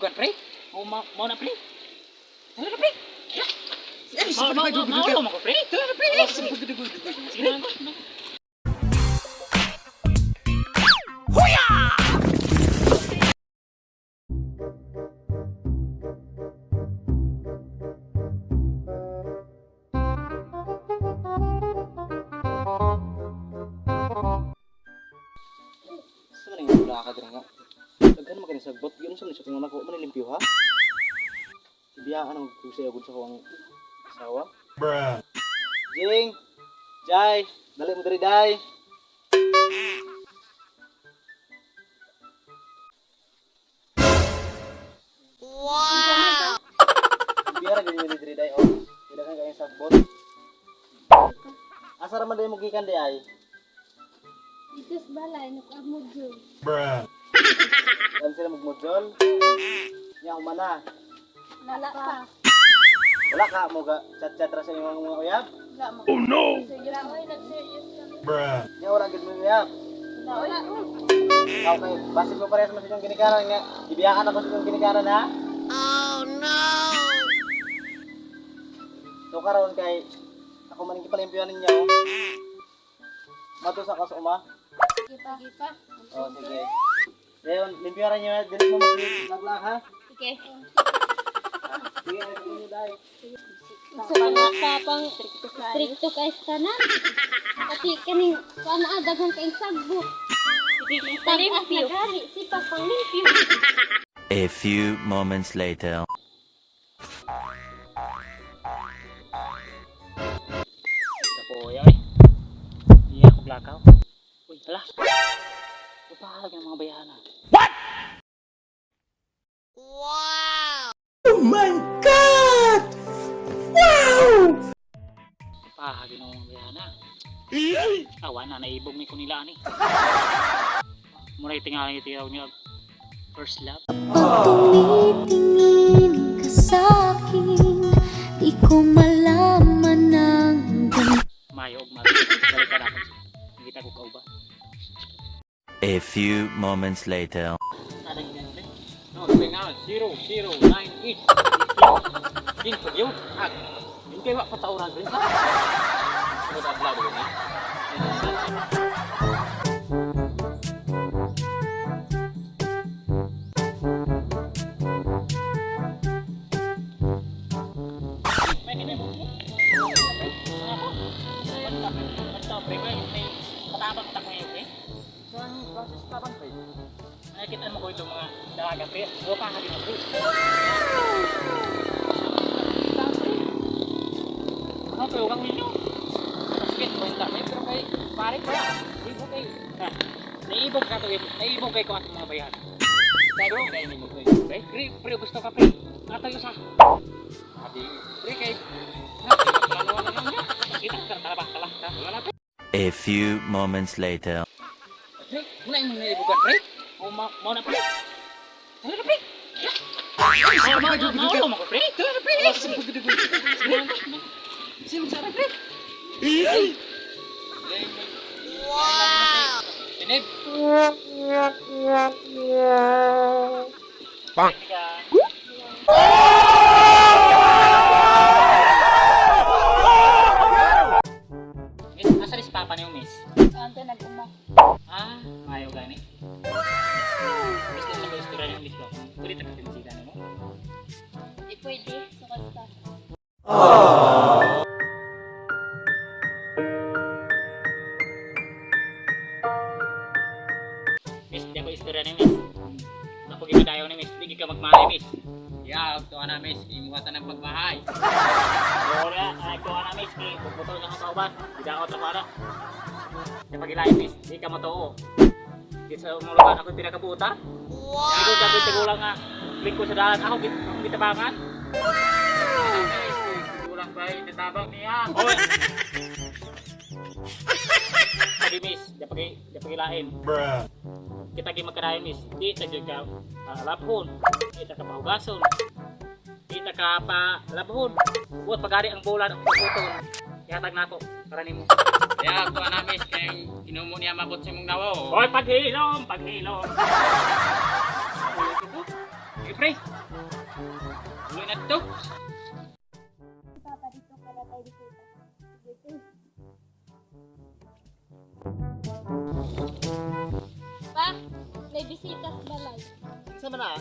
Kuan pre? O ma mo na pre? Ano na pre? Ma ma ma ma mo ko pre? Tara pre. Sige na. Sa man ang wala ka diri nga. Daghan man kani sagbot yun sa man siya kung nako man limpyo ha. Ibiyaan ang magkusay agud sa kuang asawa. Bruh. Jing! Jai! Dali mo diri dai. Wow! Biyara gani ni diri dai oh. Daghan kayong sagbot. Asa ra man dai mo gikan di ay? Dito sa balay, nag-amudyo. Bruh. Kan sila magmodjol. Nya humana. Wala pa. Wala ka mo ga chat-chat ra sa imong mga uyab. Wala mo. Oh no! Wala, nag-serious kami. Bruh. Nya wala gid mo uyab. Wala. Okay, basin mo parehas mo sa inyong ginikanan nga. Ibiyaan ako sa inyong ginikanan ha. Oh no. So karon kay ako man ang gipalimpyo ninyo. Mato sa kaso uma. Sige pa. Sige pa. Oh, sige. Dayon, limpyo ra niyo, dili mo maglaglag ha. Sige. Sige, ay ninyo dai. Sa mga pang stricto kay tanan. Pati kaning kuan na daghan kay sagbot. Limpyo. Si pa pang limpyo. A few moments later. Ako oy. Iya ako blakaw. Uy, hala. Upahalag ng mga bayana. What? Wow! Oh my God! Wow! Pahagi ng mga bayana. Awa na, naibog ni kunila ani. Muna itingalan itiraw niya. First love. Pag tumitingin ka sa'kin, di ko malaman ang Mayo og mali. Balik ka dapat. Kita ko kauba. A few moments later. No, nga, 0, 0, 9, 8. Din pa yun. Ag, hindi kayo patauran rin ha. Sunod adlaw ba ni? May kinay mo. Ako. Basta, basta, pre, may patabang ta ko ngayon, eh. Saan process tabang pre? Nakikita mo ko itong mga dalaga, pre. O, pahagi mo, pre. Ano kayo kang ninyo? Sakit, kwenta may pero kay pare ko na. Ibo kay. Ha. Naibog ka to, naibog kay ko atong mga bayan. Pero kay nimo pre. Pre, pre, pre gusto ka pre. Ato yung sa. Adi, pre kay. Ha, plano na lang niya. Kita ka tara ba, tara, tara. Wala na pre. A few moments later. Pre, muna yung mga naibugan pre. O ma, mo na pre. Tara na pre. Ma, ma, ma, ma, ko pre. Tara na pre. Sino sa pre? Wow! Tinib. Bang. Miss, asa rin si Papa niyo, Miss? Anto nag-uma. Ah, maayo gani. Miss, na sa istorya niyo, Miss ba? Pwede ta kapinsita nimo. Di pwede. Sukad pa. Miss, di ako istorya ni Miss. Ako gimadayaw ni Miss, di ka magmahay, Miss. Ya, to ana miss, imuha ta ng pagmahay. Wala, ay ko na Miss, kay puputol na akong kauban. Di ako trabaho. Kapag ilain, Miss, di ka matuo. Di sa umong lugar ako pinakabuta. Wow! Ikaw dapat tigulang nga. Lingko sa dalan ako, akong gitabangan. Kulang pa natabang niya. Oy! Sabi, Miss, di pag ilain. Bruh. Kita gi magkadayon miss di ta jud ka labhon, di ta ka pahugason, di ta ka pa labhon, buot pagari ang bola ng puton, ihatag nako para nimo. Ya, to ana miss, kay inumo niya mabot sa imong nawo. Oy, paghilom, paghilom. Sige, pre. Uwi na to. Papa, dito para tayo bisita. Sige. Pa, may bisita sa balay. Kinsa man na?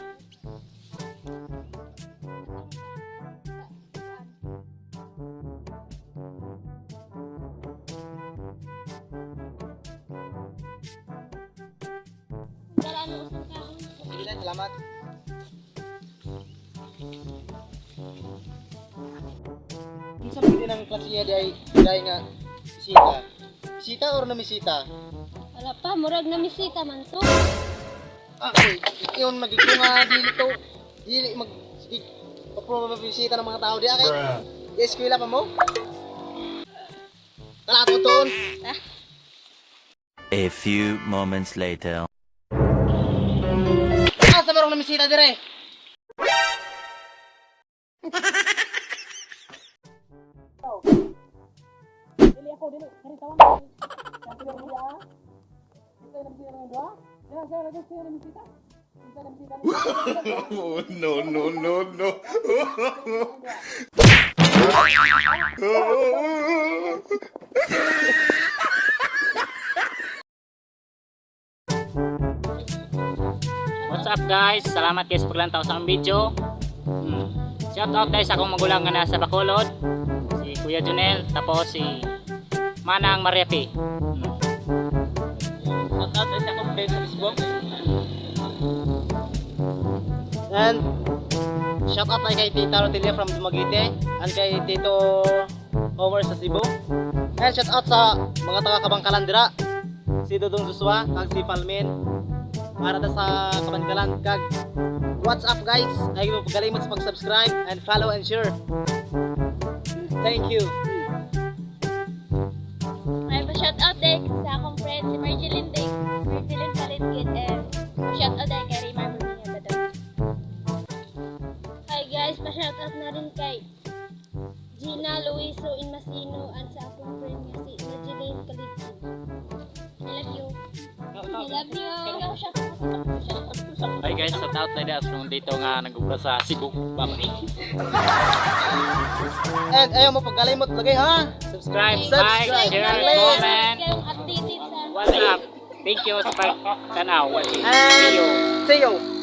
Dala ano usang kaon. Sige na, salamat. Kinsa man din ang klasiya di ay di nga bisita? Bisita or namisita? Wala pa, murag na misita man to. Ah, okay. Iyon magiging nga dili to. Dili mag sige paproba bisita ng mga tao di kay. Di eskwela pa mo? Tara ato toon. A few moments later. Asa marong namisita dire? Oh, no, no, no, no. What's up, guys? Salamat guys sa paglantaw sa akong video. Shout out guys sa akong magulang nga nasa Bacolod. Si Kuya Junel, tapos si Manang Maria P. Shout out sa akong friend sa Facebook. And shout out kay Tita Rotilia from Dumaguete and kay Tito Homer sa Cebu. And shout out sa mga taga Kabangkalan dira. Si Dodong Suswa kag si Palmin. Para ta sa Kabangkalan kag what's up, guys? Ay mo pagalimot sa pag-subscribe and follow and share. Thank you. May pa-shout out din sa akong friend si Marjeline Ding. Marjeline Palitgit and pa-shout out din kay Rimar Murminga Dadong. Hi guys, pa-shout out na rin kay Gina Luiso Inmasino and sa akong friend nga si Marjeline Palitgit. I love you. I love you. Hi guys, shout out na das nung dito nga nag-ubra sa Cebu. Bye. And ayaw mo pagalimot lagi ha. Subscribe, Subscribe, like, share, like. comment. Kayong updated sa What's up? Thank you sa pagtanaw. See you. And see you.